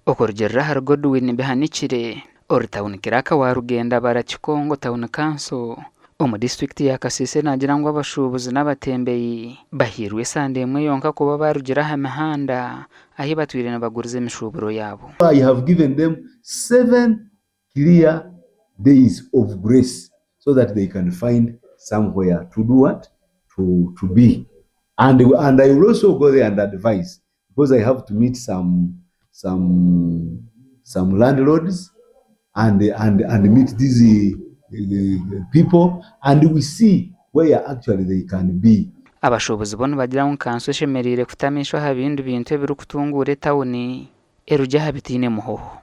Okurugiirira ahari Godwin Bihanikire, ori tauni kiraaka wa Rugendabara Kikongo Town Council omu disiturikiti ya Kasese naagira ngu abashuubuzi n'abatembeyi bahairwe esande emwe yonka kuba baarugire aha mihanda ahi batwire nibaguriza emishuuburo yaabo. I have given them seven clear days of grace so that they can find somewhere to do what? To, to be. And, and I will also go there and advise because I have to meet some, some, some landlords and, and, and meet these uh, people and we see where actually they can be. Abashuubuzi bo nibagira ngu kanso eshemereire kuta amaisho aha bindi bintu ebirikutunguura etawuni erugye aha bitaine muhoho.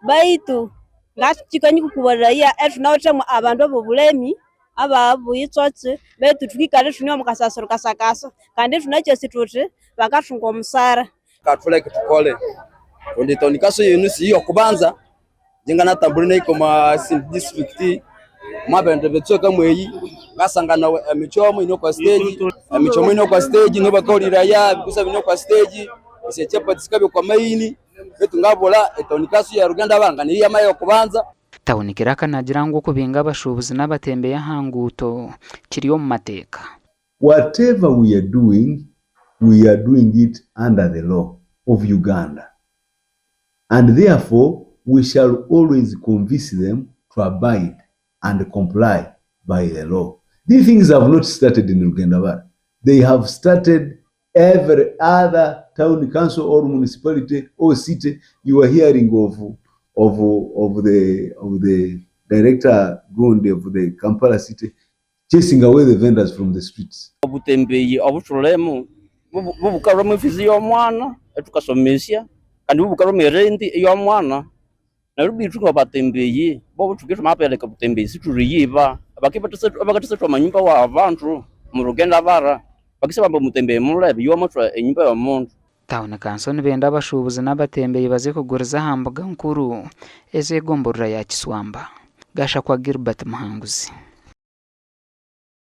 Baitu ngatukikanyi kukubolera etunawithemu abandu abobulemi ababuyitsotse baitu thukikala ithune omu kasasiro kasakasa kandi ithunakyasi thuthi bakathunga omusara. Katuleke tukole kundi town council yinu si yokubanza inje nganatambulire nahika omu sindi district omwa bindi bitsweka mweyi ngasangana emichomo ine okwa stage emichomo ine okwa stage niyo bakahuliraya ebikusa bine okwa stage esyachapati sikabya okwa maini baitu ngabula etown council ya Rugenda nga niyo yama yokubanza. Town Clerk naagira ngu okubinga abashuubuzi n'abatembeyi aha nguuto kiri omu mateeka. Whatever we are doing, we are doing it under the law of Uganda and therefore we shall always convince them to abide and comply by the law. These things have not started in Rugendabara. They have started every other town council or municipality or city you are hearing of of of the of the director Gondi of the Kampala city chasing away the vendors from the streets. Obutembeyi obuthulemu bubukalhwamu efizi y'omwana ethukasomesya kandi bubukalhwamu erenti ey'omwana neryo bethu ngabatembeyi bobuthuku ithwamabireka obutembeyi sithuliyiba abakathasathwa amanyumba wa abandu omurugenda bara bakisya bamba omutembeyi mulebe iwamathwa enyumba y'omundu. Town Council nibenda abashuubuzi n'abatembeyi baze kuguriza aha mbuga nkuru ez'egomborora ya Kiswamba. Gashakwa Gilbert Muhanguzi.